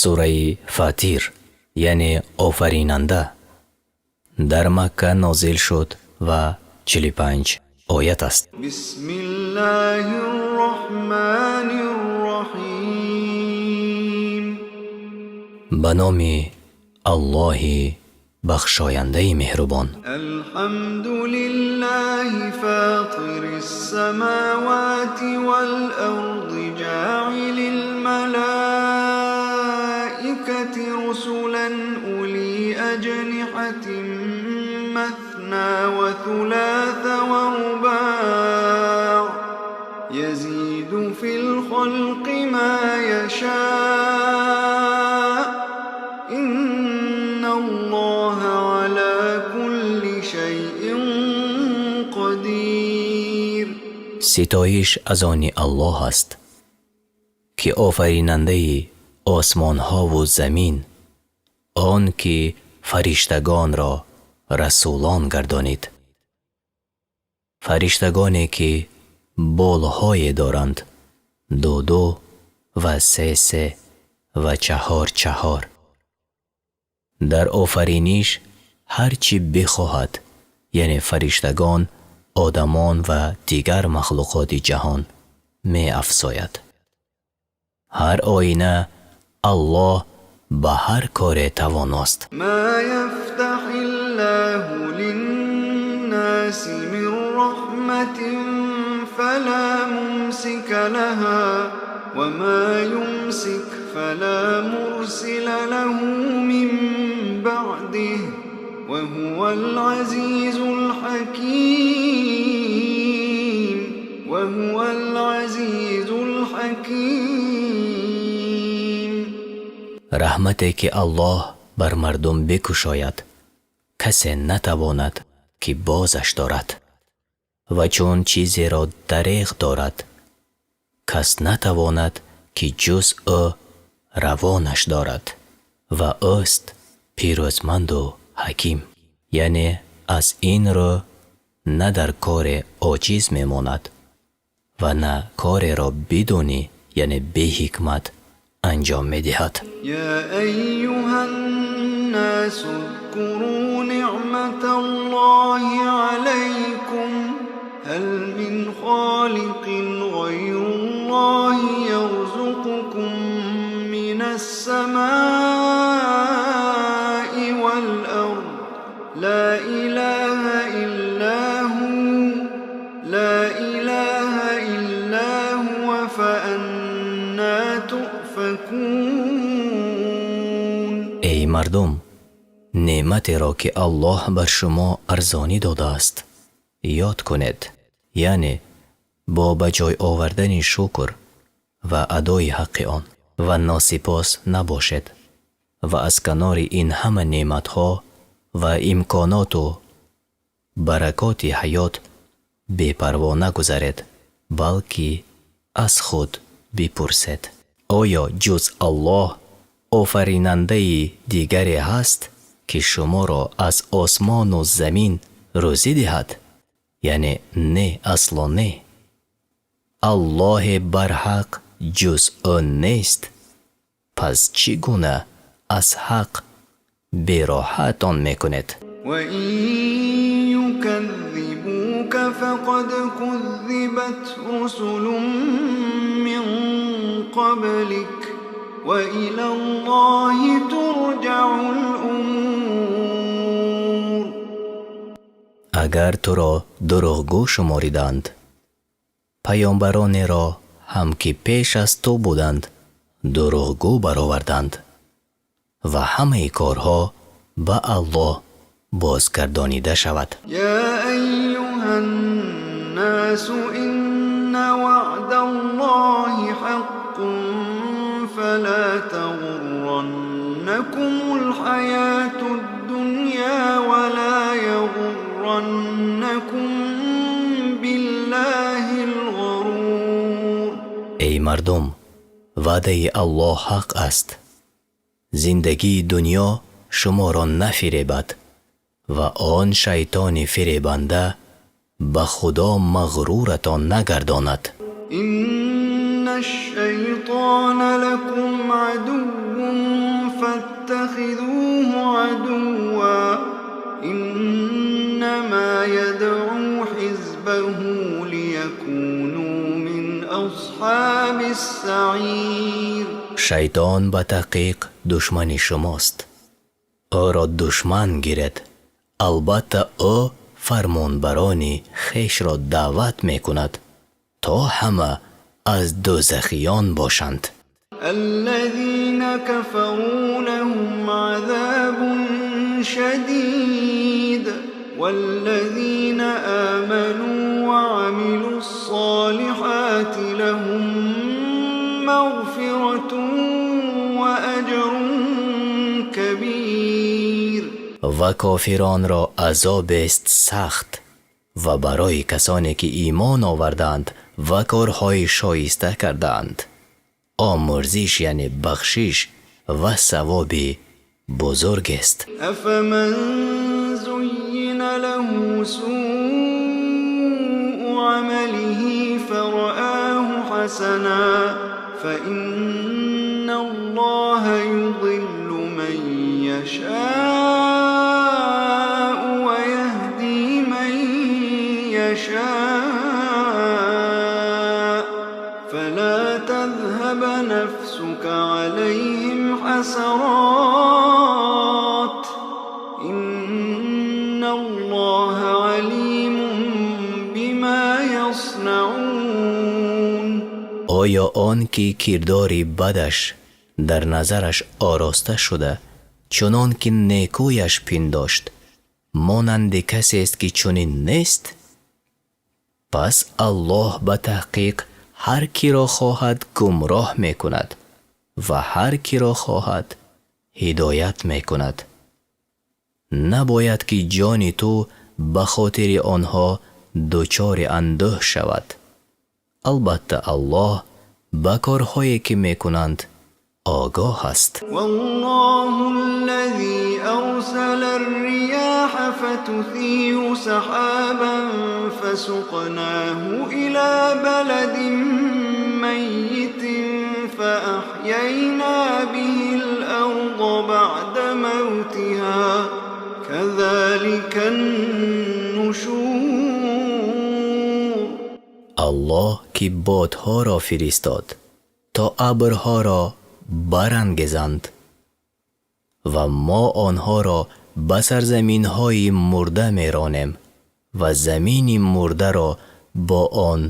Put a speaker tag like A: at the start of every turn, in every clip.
A: Сураи Фатир, яъне Офаринанда, дар Макка нозил шуд ва 45 оят аст.
B: بسم الله الرحمن الرحيم.
A: Ба номи Аллоҳи бахшояндаи меҳрубон.
B: الحمد لله فاطر السماوات والأرض، جاعل الملائكة رسلا أولي أجنحة مثنى وثلاث ورباع، يزيد في الخلق ما يشاء، إن الله على كل شيء قدير.
A: Ситоиш аз они Аллоҳ аст, ки офаринандаи осмонҳову замин, он ки фариштагонро расулон гардонид, фариштагоне ки болҳое доранд, ду-ду ва се-се ва чаҳор-чаҳор. Дар офариниш ҳар чӣ бихоҳад, яъне фариштагон, одамон ва дигар махлуқоти ҷаҳон, меафзояд. Ҳар оина Аллоҳ ба ҳар коре тавоност.
B: ما يفتح الله للناس من رحمة فلا ممسك لها، وما يمسك فلا مرسل له من بعده، وهو العزيز الحكيم، وهو العزيز الحكيم.
A: Раҳмате ки Аллоҳ бар мардум бикушояд, касе натавонад, ки бозаш дорад, ва чун чизеро дареғ дорад, кас натавонад, ки ҷуз ӯ равонаш дорад, ва ӯст пирӯзманду ҳаким, яъне аз ин рӯ на дар коре оҷиз мемонад ва на кореро бидуни, яъне беҳикмат, анҷом медиҳад.
B: يا أيها الناس، اذكروا نعمة الله عليكم، هل من خالق غير الله يرزقكم من السماء والأرض؟ لا إله إلا هو، لا إله إلا هو، فأنى تؤفكون.
A: Эй мардум, неъматеро, ки Аллоҳ бар шумо арзонӣ додааст, ёд кунед, яъне бо ба ҷой овардани шукр ва адои ҳаққи он, ва носипос набошед ва аз канори ин ҳама неъматҳо ва имконоту баракоти ҳаёт бепарво нагузаред, балки аз худ бипурсед: оё ҷуз Аллоҳ офаринандаи дигаре ҳаст, ки шуморо аз осмону замин рӯзӣ диҳад? Яъне не, асло не. Аллоҳе барҳақ ҷуз ӯ нест. Пас чӣ гуна аз ҳақ бероҳаатон мекунед?
B: وإن يكذبوك فقد كذبت رسل من قبلك، وإلى الله ترجع الأمور.
A: Агар туро дурӯғгӯ шумориданд, паёмбаронеро ҳам, ки пеш аз ту буданд, дурӯғгӯ бароварданд, ва ҳамаи корҳо ба Аллоҳ бозгардонида шавад.
B: يا أيها الناس، إن وعد الله حق، فلا تغرنكم الحياة الدنيا ولا يغرنكم بالله الغرور.
A: Эй мардум, ваъдаи Аллоҳ ҳақ аст. Зиндагии дунё шуморо нафиребад ва он шайтони фиребанда ба Худо мағруратон нагардонад.
B: إن الشيطان لكم عدو. تتخذوه عدوا إنما يدعو حزبه ليكونوا من أصحاب السعير.
A: Шайтон ба таҳқиқ душмани шумост, ӯро душман гиред. Албатта, ӯ фармонбарони хешро даъват мекунад, то ҳама аз дӯзахиён бошанд.
B: الذين كفروا لهم عذاب شديد والذين آمنوا وعملوا الصالحات لهم مغفرة وأجر كبير.
A: Ва кофиронро азобест сахт, ва барои касоне ки имон овардаанд ва корҳои шоиста кардаанд, омӯрзиш, яъне бахшиш ва савоби бузургест.
B: أفمن زين له سوء عمله فرآه حسنا فإن الله يضل من يشاء ويهدي من يشاء فلا تذهب نفسك عليهم حسرات إن الله عليم بما يصنعون.
A: Оё он ки кирдори бадаш дар назараш ороста шуда, чунон ки некӯяш пиндошт, монанди касест ки чунин нест? Пас Аллоҳ ба таҳқиқ ҳар киро хоҳад гумроҳ мекунад ва ҳар киро хоҳад ҳидоят мекунад. Набояд ки ҷони ту ба хотири онҳо дучори андӯҳ шавад. Албатта, Аллоҳ ба корҳое ки мекунанд огоҳ аст.
B: والله الذي أرسل الرياح فتثير سحابا فسقناه إلى بلد ميت فأحيينا به الأرض بعد موتها كذلك النشور.
A: Аллоҳ ки бодҳоро фиристод, то абрҳоро барангезанд ва мо онҳоро ба сарзаминҳои мурда меронем ва замини мурдаро бо он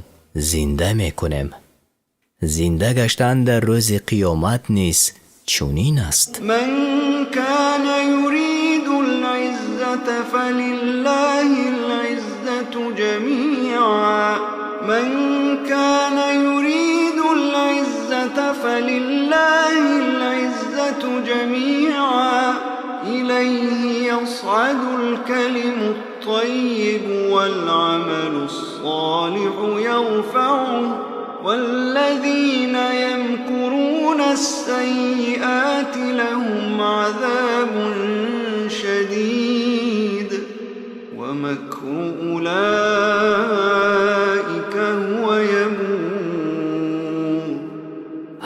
A: зинда мекунем. Зинда гаштан дар рӯзи қиёмат низ чунин аст.
B: من كان يريد العزة فلله العزة جميعا من كان يريد العزة فلله العزة جميعا إليه يصعد الكلم الطيب والعمل الصالح يرفعه والذين يمكرون السيئات لهم عذاب شديد ومكر أولئك هو يبور.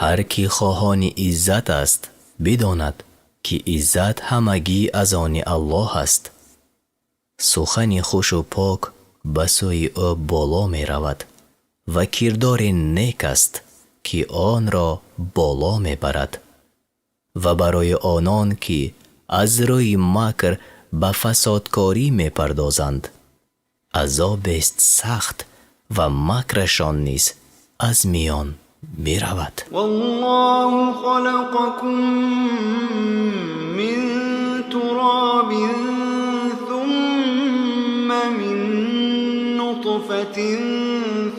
A: Ҳар кӣ хоҳони иззат аст, бидонад, ки иззат ҳамагӣ аз они Аллоҳ аст. Сухани хушу пок ба сӯи ӯ боло меравад ва кирдори нек аст, ки онро боло мебарад, ва барои онон ки аз рӯи макр ба фасодкорӣ мепардозанд, азобест сахт ва макрашон низ аз миён меравад.
B: والله خلقكم من تراب ثم من نطفة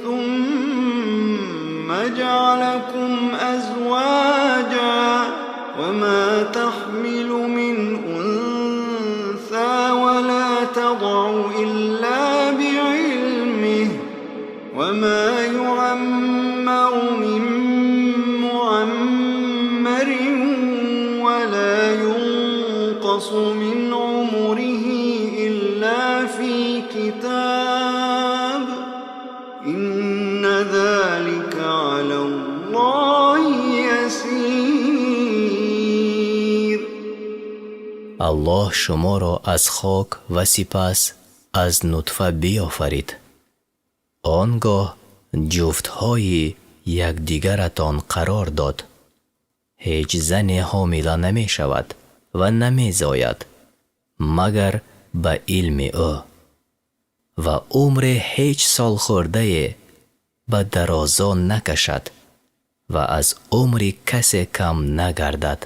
B: ثم جعلكم أزواجا وما تحمل من أنثى ولا تضع إلا بعلمه وما يعمر من معمر ولا ينقص من عمره إلا في كتاب إن ذلك على الله يسير.
A: Аллоҳ шуморо аз хок ва сипас аз нутфа биёфарид. Он гоҳ ҷуфтҳои якдигаратон қарор дод. Ҳеҷ зане ҳомила намешавад ва намезояд, магар ба илми ӯ. Ва умри ҳеҷ солхӯрдае ба дарозо накашад ва аз умри касе кам нагардад,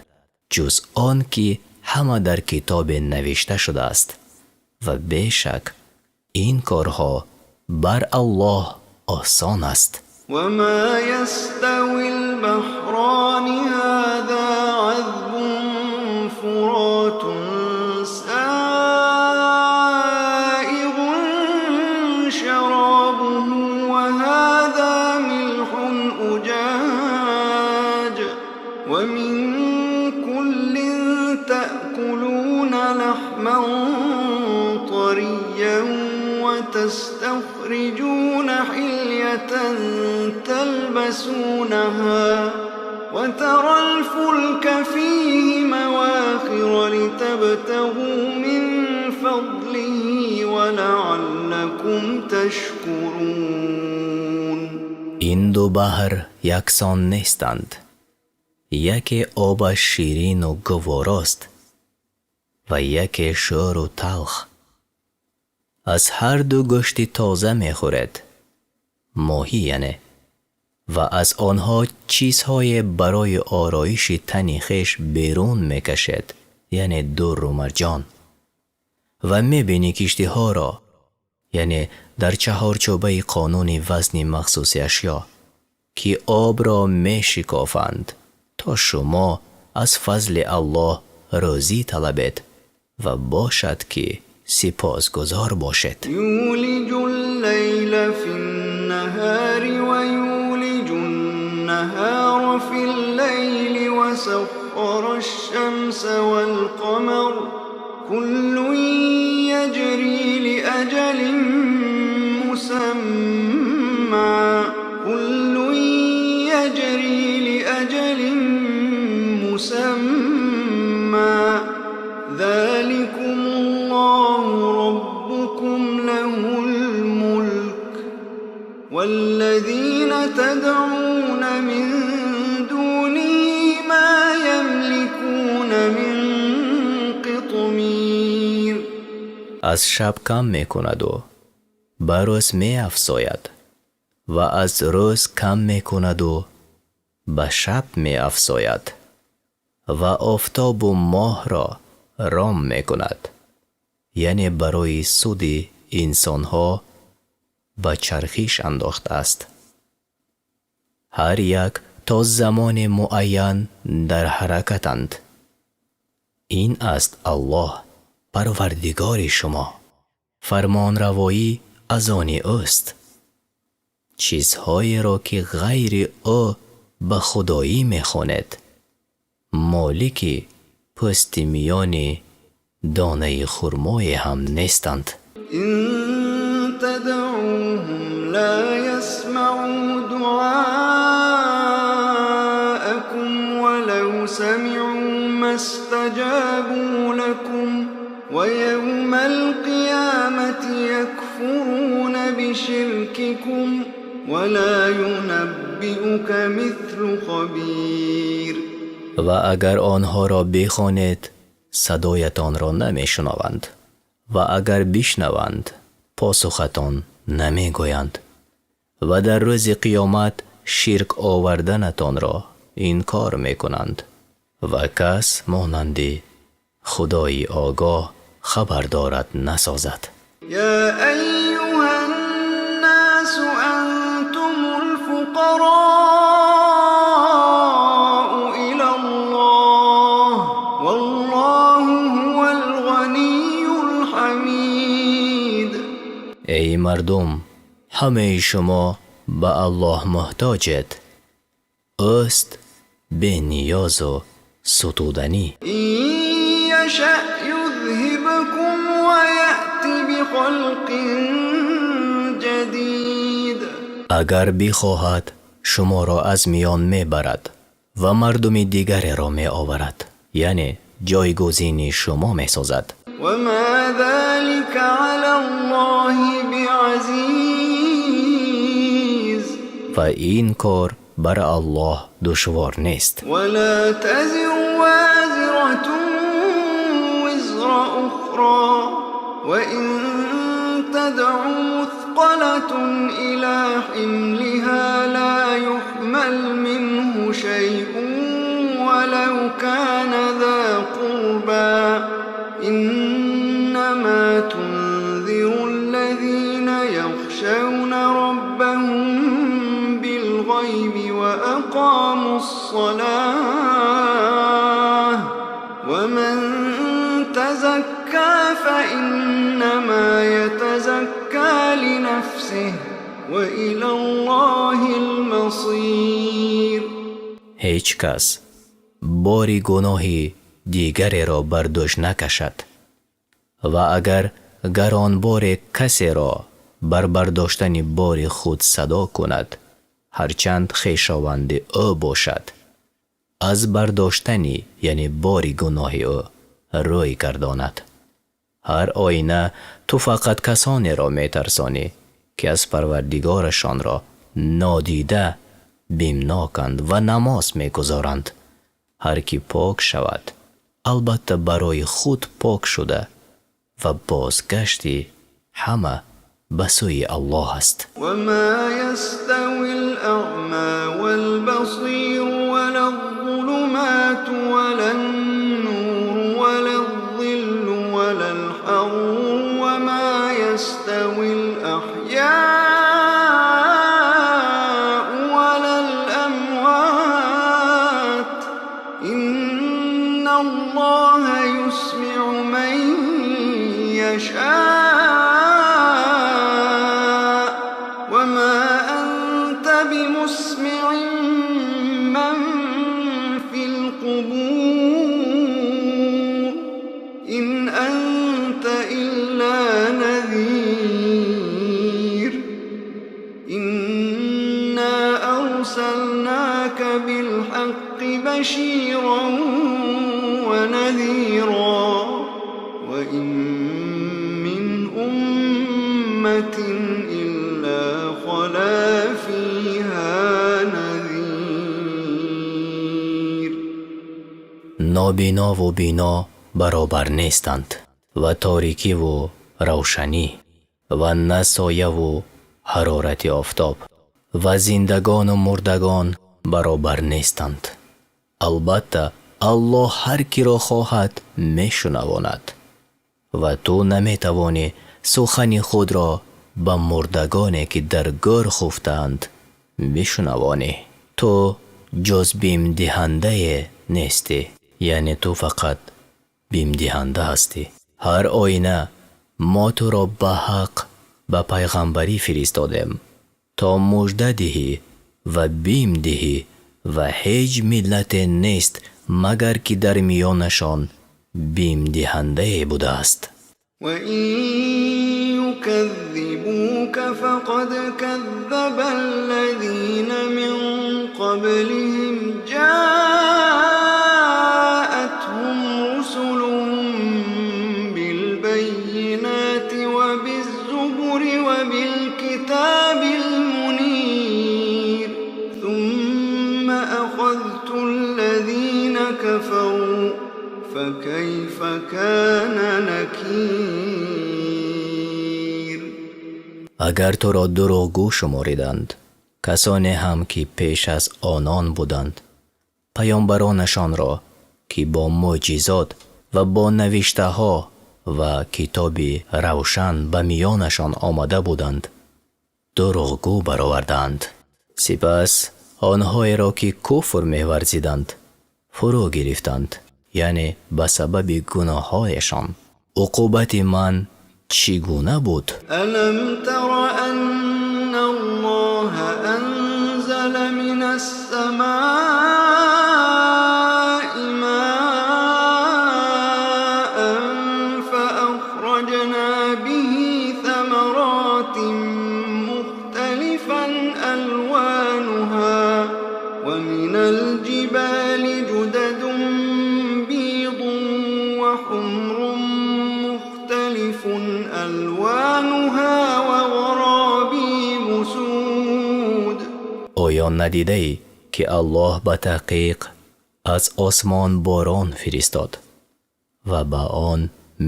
A: ҷуз он ки ҳама дар китобе навишта шудааст. Ва бешак ин корҳо бар Аллоҳ осон аст.
B: وما يستوي البحران هذا عذب فرات سائغ شرابه وهذا ملح أجاج ومن كل تأكلون لحما طريا وتستخرجون حلية تلبسونها وترى الفلك فيه مواخر لتبتغوا من فضله ولعلكم تشكرون.
A: Ин ду баҳр яксон нестанд. Яке обаш ширину гуворост ва яке шӯру талх. Аз ҳар ду гӯшти тоза мехӯред, моҳӣ яъне, ва аз онҳо чизҳое барои ороиши тани хеш берун мекашед, яъне дурру марҷон. Ва мебинӣ киштиҳоро, яъне дар чаҳорчӯбаи қонуни вазни махсуси ашё, ки обро мешикофанд, то шумо аз фазли Аллоҳ рӯзӣ талабед ва бошад ки сипосгузор бошед.
B: يولج الليل في النهار ويولج النهار في الليل وسخر الشمس والقمر كل يجري لأجل مسمى كل يجري لأجل مسمى ذلكم الله ربكم له الملك والذين تدعون من دونه ما يملكون من قطمير.
A: Аз шаб кам мекунаду ба рӯз меафзояд ва аз рӯз кам мекунаду ба шаб меафзояд ва офтобу моҳро ром мекунад, яъне барои суди инсонҳо ба чархиш андохтааст. Ҳар як то замони муайян дар ҳаракатанд. Ин аст Аллоҳ, парвардигори шумо. Фармонравоӣ аз они ӯст. Чизҳоеро ки ғайри ӯ ба худоӣ мехонед, молики пӯсти миёни донаи хурмое ҳам нестанд.
B: إن تدعوهم لا يسمعوا دعاءكم ولو سمعوا ما استجابوا لكم ويوم القيامة يكفرون بشرككم ولا ينبئك مثل خبير.
A: Ва агар онҳоро бихонед, садоятонро намешунаванд ва агар бишнаванд, посухатон намегӯянд ва дар рӯзи қиёмат ширк оварданатонро инкор мекунанд ва кас монанди Худои огоҳ хабардорат насозад.
B: يا أيها الناس أنتم الفقراء إلى الله والله هو الغني الحميد.
A: Эй мардум, ҳамаи шумо ба Аллоҳ муҳтоҷед. Ӯст бениёзу сутуданӣ.
B: إن يشأ يذهبكم ويأت بخلق جديد.
A: Агар бихоҳад, шуморо аз миён мебарад ва мардуми дигареро меоварад, яъне ҷойгузини шумо месозад.
B: وما ذلك على الله بعزيز.
A: Ва ин кор бар Аллоҳ душвор нест.
B: ولا تزر وازرة وزر أخرى وإن تدع مثقلة إلى حملها لا يحمل منه شيء ولو كان ذا قربى إنما تنذر الذين يخشون ربهم بالغيب وأقاموا الصلاة ومن تزكى فإنما يتزكى لنفسه وإلى الله المصير.
A: Ҳеҷ кас бори гуноҳи дигареро бар дӯш накашад ва агар гаронборе касеро бар бардоштани бори худ садо кунад, ҳарчанд хешованди ӯ бошад, аз бардоштани, яъне бори гуноҳи ӯ рӯй гардонад. Ҳар оина ту фақат касонеро метарсонӣ, ки аз Парвардигорашонро нодида бимноканд ва намоз мегузоранд. Ҳар ки пок шавад, албатта барои худ пок шуда ва бозгашти ҳама ба сӯи Аллоҳ аст.
B: وما يستوي الأعمى والبصير ولا الظلمات ولا النور ولا الظل ولا الحرور وما يستوي الأحياء ولا الأموات إن الله يسمع من يشاء وما أنت بمسمع من في القبور إن أنت إلا نذير إنا أرسلناك بالحق بشيرا ونذيرا وإن من أمة إلا خلا فيها نذير.
A: Нобинову бино баробар нестанд ва торикиву равшанӣ ва на сояву ҳарорати офтоб ва зиндагону мурдагон баробар нестанд. Албатта, Аллоҳ ҳар киро хоҳад мешунавонад ва ту наметавонӣ сухани худро ба мурдагоне, ки дар гӯр хуфтаанд, бишунавонӣ. Ту ҷуз бимдиҳандае нестӣ, яъне ту фақат бимдиҳанда ҳастӣ. Ҳар оина мо туро ба ҳақ ба пайғамбарӣ фиристодем, то мужда диҳӣ ва бим диҳӣ ва ҳеҷ миллате нест, магар ки дар миёнашон бимдиҳандае будааст.
B: وإن يكذبوك فقد كذب الذين من قبلهم جاءتهم رسلهم بالبينات وبالزبر وبالكتاب المنير ثم أخذت الذين كفروا فكيف كان نكير.
A: Агар туро дурӯғгӯ шумориданд, касоне ҳам, ки пеш аз онон буданд, паёмбаронашонро, ки бо мӯъҷизот ва бо навиштаҳо ва китоби равшан ба миёнашон омада буданд, дурӯғгӯ бароварданд. Сипас онҳоеро, ки куфр меварзиданд, фурӯ гирифтанд, яъне ба сабаби гуноҳҳояшон. Уқубати ман чӣ гуна буд?
B: ألم تر أن الله أنزل من السماء ماء فأخرجنا به ثمرات مختلفا ألوانها ومن الجبال جدد بيض وحمر مختلف ألوانها وغرابيب سود.
A: Оё надидаӣ, ки Аллоҳ ба таҳқиқ аз осмон борон фиристод ва ба он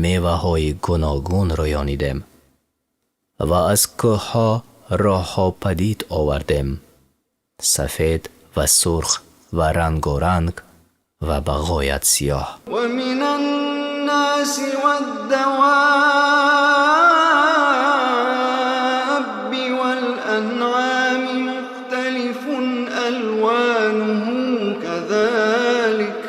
A: меваҳои гуногун рӯёнидем ва аз кӯҳҳо роҳҳо падид овардем, сафед ва сурх ва рангоранг ва ба ғоят сиёҳ.
B: ومن الناس والدواب والأنعام مختلف ألوانه كذلك،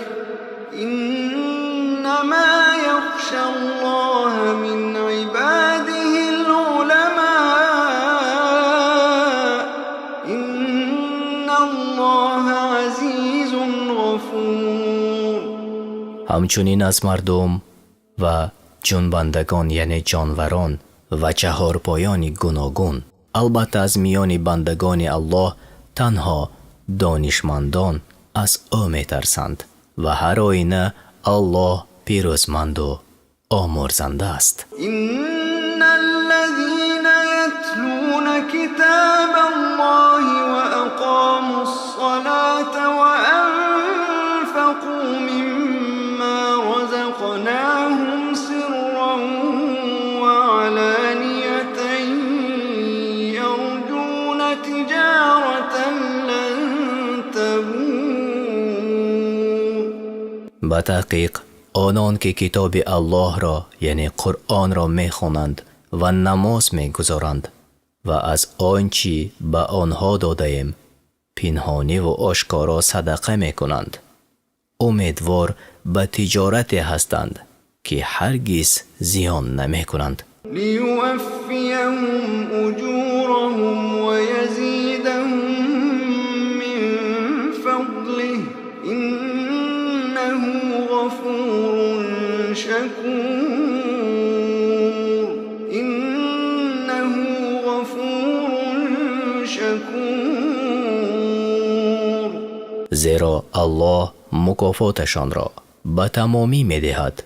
B: إنما يخشى الله من عباده العلماء، إن الله عزيز غفور.
A: Ҳамчунин аз мардум ва ҷунбандагон, яъне ҷонварон ва чаҳорпоёни гуногун. Албатта, аз миёни бандагони Аллоҳ танҳо донишмандон аз ӯ метарсанд ва ҳар оина Аллоҳ пирӯзманду омӯрзанда аст.
B: إن الذين يتلون كتاب الله وأقاموا الصلاة وأنفقوا مما رزقناهم سرا وعلانية يرجون تجارة لن تبور.
A: Ба таҳқиқ, онон ки китоби Аллоҳро, яъне Қуръонро, мехонанд ва намоз мегузоранд ва аз он чӣ ба онҳо додаем пинҳониву ошкоро садақа мекунанд, умедвор ба тиҷорате ҳастанд, ки ҳаргиз зиён намекунанд.
B: ليوفيهم أجورهم ويزيدهم من فضله، إنه غفور شكور، إنه غفور شكور.
A: Зеро Аллоҳ мукофоташонро ба тамомӣ медиҳад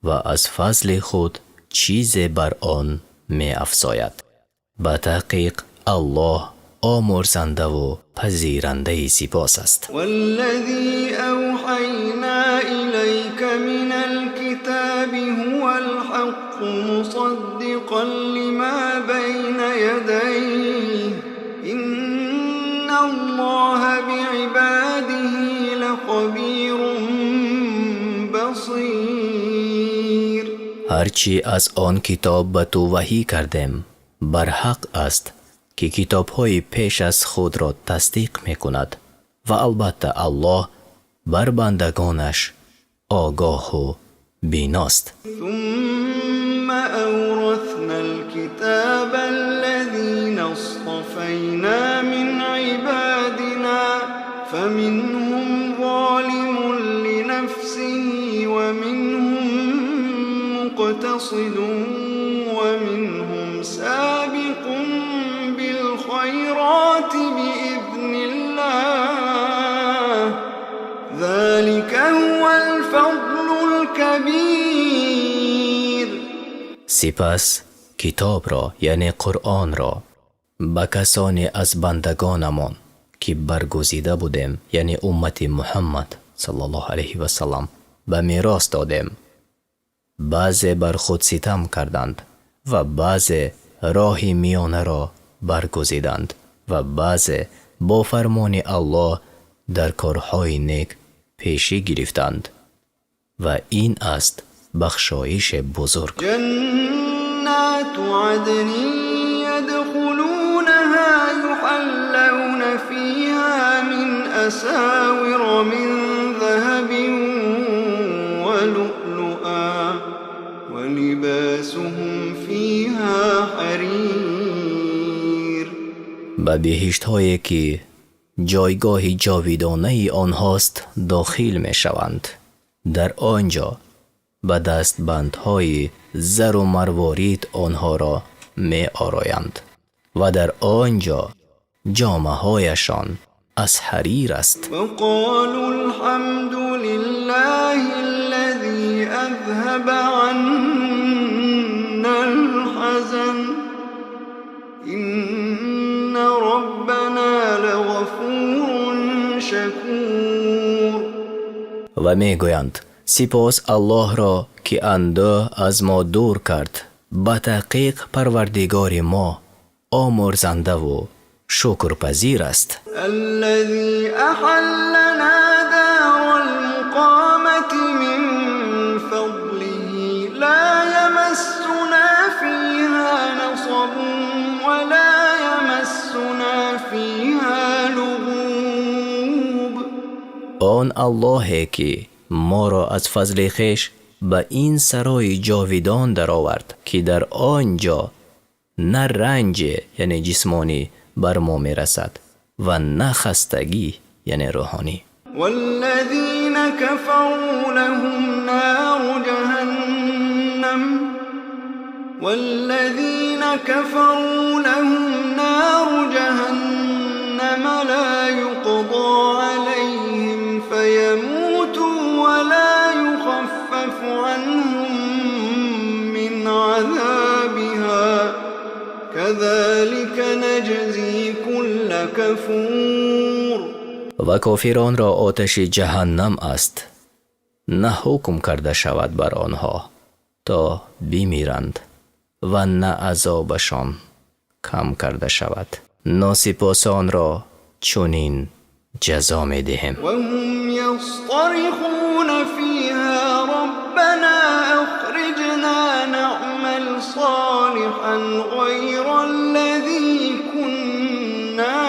A: ва аз фазли худ чизе бар он меафзояд. Ба таҳқиқ, Аллоҳ омӯрзандаву пазирандаи сипос аст.
B: والذي أوحينا إليك من الكتاب هو الحق مصدقا لما بين يديه، إن الله بعباده لخبير بصير.
A: Ҳарчи аз он китоб ба ту ваҳӣ кардем, барҳақ аст, ки китобҳои пеш аз худро тасдиқ мекунад, ва албатта Аллоҳ бар бандагонаш огоҳу биност.
B: ثم أورثنا الكتاب الذين اصطفينا من عبادنا، فمنهم ظالم لنفسه ومنهم مقتصد ومنهم سابق بالخيرات بإذن الله، ذلك هو الفضل الكبير.
A: Сипас китобро, яъне Қуръонро, ба касоне аз бандагонамон, ки баргузида будем, яъне уммати Муҳаммад саллаллоҳу алайҳи васаллам, ба мерос додем. Баъзе бар худ ситам карданд ва баъзе роҳи миёнаро баргузиданд ва баъзе бо фармони Аллоҳ дар корҳои нек пешӣ гирифтанд, ва ин аст бахшоише бузург.
B: جنات عدن يدخلونها يحلون فيها من أساور من ذهب ولؤلؤا ولباسهم فيها حرير.
A: Ба биҳиштҳое, ки ҷойгоҳи ҷовидонаи онҳост, дохил мешаванд. Дар он ҷо ба дастбандҳои зару марворид онҳоро меороянд ва дар он ҷо ҷомаҳояшон аз ҳарир аст.
B: وقالوا الحمد لله الذي أذهب أذهب عنا الحزن إن ربنا لغفور شكور.
A: Ва мегӯянд: сипос Аллоҳро, ки андӯҳ аз мо дур кард. Ба таҳқиқ Парвардигори мо омӯрзандаву шукрпазир аст.
B: الذي أحلنا دار المقامة من فضله لا يمسنا فيها نصب ولا يمسنا فيها لغوب.
A: Он Аллоҳе, ки моро аз фазли хеш ба ин сарои ҷовидон даровард, ки дар он ҷо на ранҷе, яъне ҷисмонӣ, бар мо мерасад ва на хастагӣ, яъне рӯҳонӣ.
B: والذين كفروا لهم نار جهنم والذين كفروا لهم نار جهنم لا يقضى عليهم فيموتوا ولا يخفف عنهم من عذابها كذلك نجزي كل كفور.
A: Ва кофиронро оташи ҷаҳаннам аст. На ҳукм карда шавад бар онҳо, то бимиранд, ва на азобашон кам карда шавад. Носипосонро чунин ҷазо медиҳем.
B: وهم يصطرخون فيها ربنا أخرجنا نعمل صالحا غير الذي كنا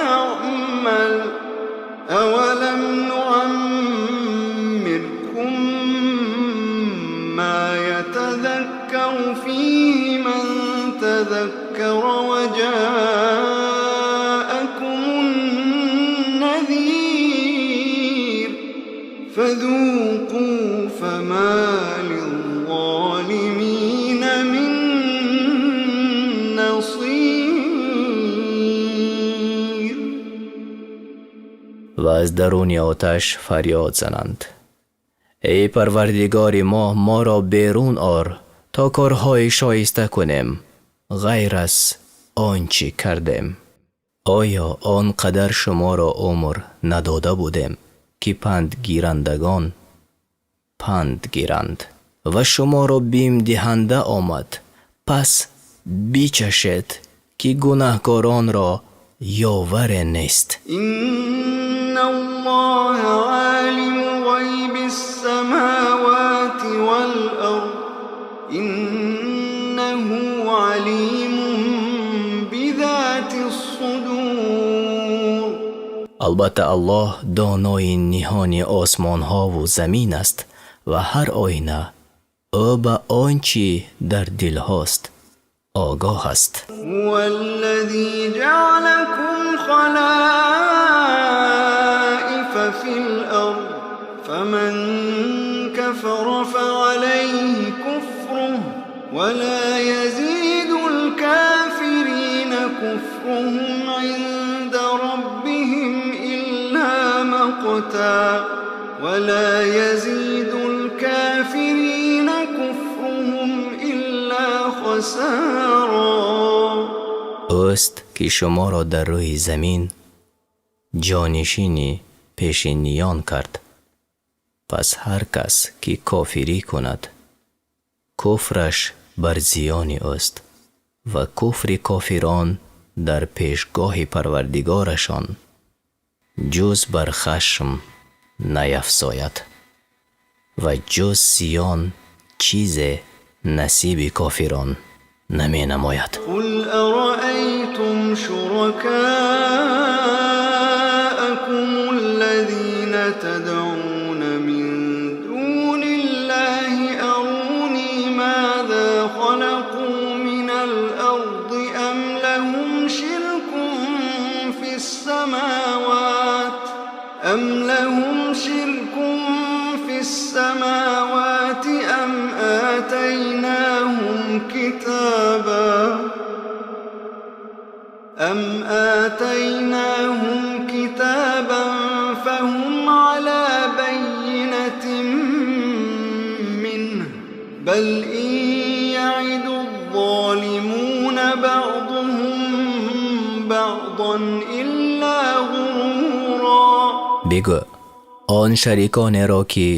B: نعمل أولم نعمركم ما يتذكر فيه من تذكر وجاءكم النذير فذوقوا فما للظالمين من نصير.
A: Ва аз даруни оташ фарёд зананд: эй Парвардигори мо, моро берун ор, то корҳои шоиста кунем, ғайр аз он чӣ кардем. Оё он қадар шуморо умр надода будем, ки пандгирандагон панд гиранд, ва шуморо бимдиҳанда омад? Пас бичашед, ки гунаҳкоронро ёваре нест.
B: إن الله عالم غيب السماوات والأرض إنه عليم بذات الصدور.
A: Албатта, Аллоҳ донои ниҳони осмонҳову замин аст ва ҳар оина ӯ ба он чӣ дар дилҳост огоҳ аст.
B: هو الذي جعلكم خلائف في الأرض فمن كفر فعليه كفره ولا يزيد الكافرين كفرهم عند ربهم إلا مقتا ولا يزيد الكافرين كفرهم إلا خسارا.
A: Ӯст, ки шуморо дар рӯи замин ҷонишини пешиниён кард. Пас ҳар кас, ки кофирӣ кунад, куфраш бар зиёни ӯст ва куфри кофирон дар пешгоҳи Парвардигорашон ҷуз бар хашм наяфзояд ва ҷуз зиён чизе насиби кофирон наменамояд.
B: قل أرأيتم شركاءكم الذين تدعون من دون الله أروني ماذا خلقوا من الأرض أم لهم شرك في السماوات أم لهم شرك في السماوات أم آتيناهم كتابا أم آتيناهم كتابا فهم على بينة منه. بل إن يعد الظالمون بعضهم بعضا إلا غرورا.
A: Бигӯ: он шариконеро, ки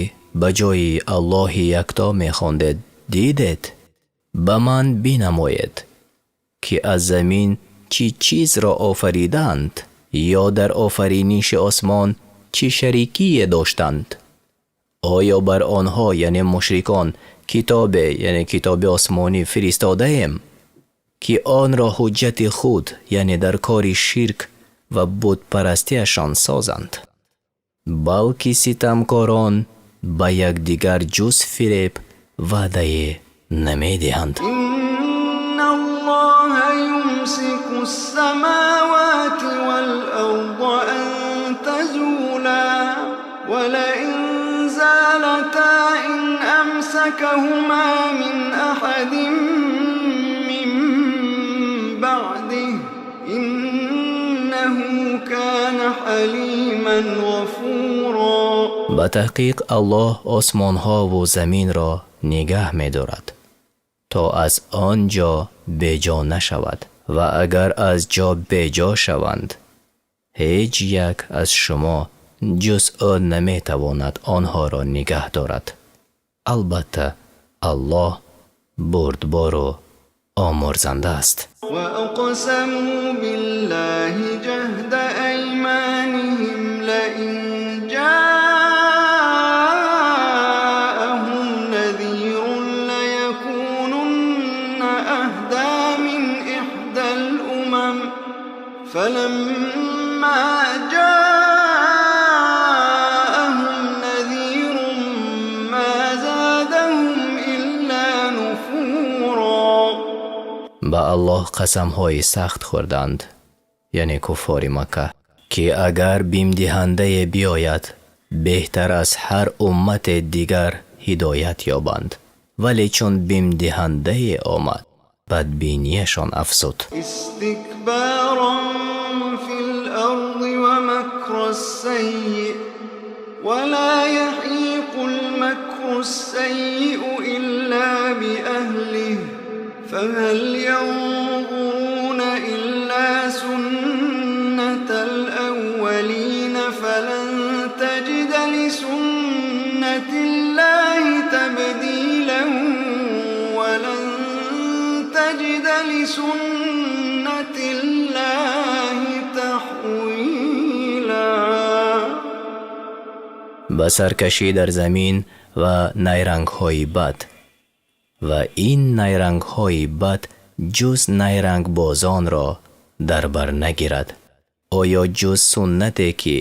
A: ба ҷои Аллоҳи якто мехондед, дидед? Ба ман бинамоед, ки аз замин чӣ чизро офаридаанд ё дар офариниши осмон чӣ шарикие доштанд? Оё бар онҳо, яъне мушрикон, китобе, яъне китоби осмонӣ, фиристодаем, ки онро ҳуҷҷати худ, яъне дар кори ширк ва бутпарастиашон созанд? Балки ситамкорон ба якдигар ҷуз фиреб ваъдае намедиҳанд.
B: إن الله يمسك السماوات والأرض أن تزولا ولئن زالتا إن أمسكهما من أحد من بعده إنه كان حليما غفورا.
A: Ба таҳқиқ, Аллоҳ осмонҳову заминро нигаҳ медорад, то аз он ҷо беҷо нашавад, ва агар аз ҷо беҷо шаванд, ҳеҷ як аз шумо ҷуз ӯ наметавонад онҳоро нигаҳ дорад. Албатта, Аллоҳ бурдбору омурзанда аст.
B: وأقسموا بالله جهد أيمانهم لئن جاءهم نذير ليكونن أهدى من إحدى الأمم فلما جاءهم نذير ما زادهم إلا نفورا.
A: Ба Аллоҳ қасамҳои сахт хӯрданд, яъне куффори Макка, ки агар бимдиҳандае биёяд, беҳтар аз ҳар уммате дигар ҳидоят ёбанд, вале чун бимдиҳандае омад, бадбинияшон афзуд.
B: استكبارا في الأرض ومكر السيء ولا يحيق المكر السيء إلا بأهله فهل ينظرون إلا سنة الأولين فلن تجد لسنة الله تبديلا ولن تجد لسنة الله تحويلا.
A: Ба саркашӣ дар замин ва найрангҳои бад, ва ин найрангҳои бад ҷуз найрангбозонро дар бар нагирад. Оё ҷуз суннате, ки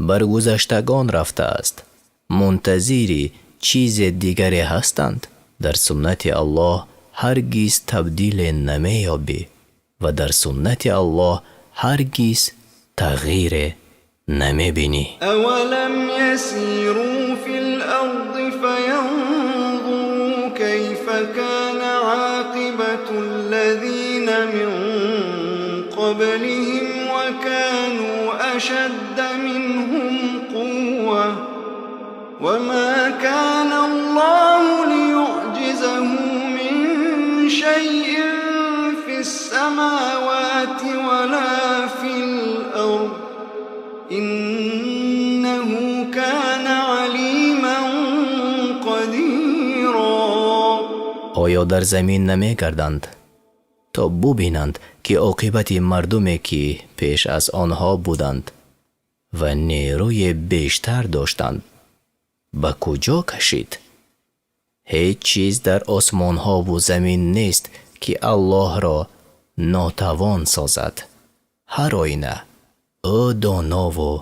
A: бар гузаштагон рафтааст, мунтазири чизе дигаре ҳастанд? Дар суннати Аллоҳ ҳаргиз табдиле намеёбӣ ва дар суннати Аллоҳ ҳаргиз тағйире намебинӣ.
B: أولم يسيروا في الأرض فينظروا كيف كان عاقبة الذين من قبلهم وكانوا أشد منهم قوة وما كان الله ليعجزه من شيء في السماوات ولا في الأرض إنه كان عليما قديرا.
A: Оё дар замин намегарданд, то бубинанд, ки оқибати мардуме, ки пеш аз онҳо буданд ва нерӯи бештар доштанд, ба куҷо кашид? Ҳеҷ чиз дар осмонҳову замин нест, ки Аллоҳро нотавон созад. Ҳар оина, ӯ донову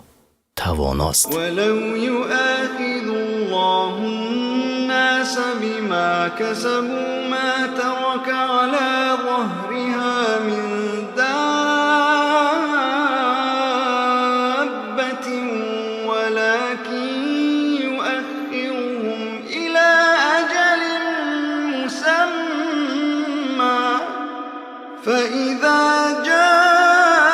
A: тавоност.
B: ولو يؤاخذ الله الناس بما كسبوا ما ترك على ظهرها من دابة ولكن يؤخرهم إلى أجل مسمى فإذا جاء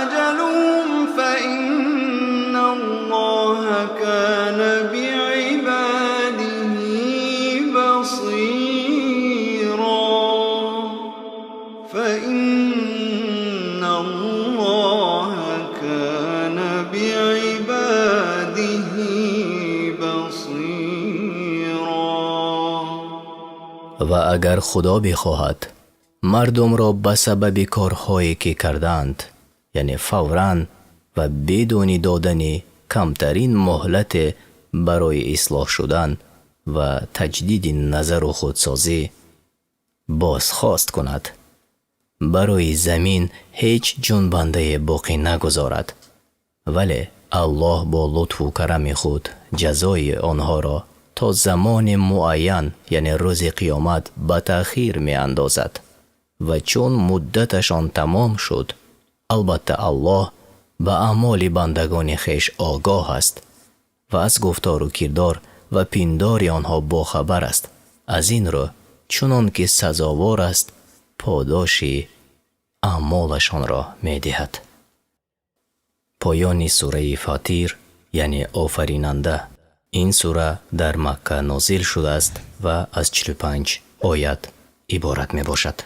B: أجلهم فإن الله كان بعباده
A: Ва агар Худо бихоҳад, мардумро ба сабаби корҳое ки кардаанд, яъне фавран ва бидуни додани камтарин муҳлате барои ислоҳ шудан ва таҷдиди назар ва худсозӣ бозхост кунад, барои замин ҳеҷ ҷунбандае боқӣ нагузорад. Вале Аллоҳ бо лутфу карами худ ҷазои онҳоро то замони муайян, яъне рӯзи қиёмат, ба таъхир меандозад ва чун муддаташон тамом шуд, албатта Аллоҳ ба аъмоли бандагони хеш огоҳ аст ва аз гуфтору кирдор ва пиндори онҳо бохабар аст. Аз ин рӯ чунон ки сазовор аст, подоши аъмолашонро медиҳад. Поёни сураи Фотир, яъне офаринанда. Ин сура дар Макка нозил шудааст ва аз 45 оят иборат мебошад.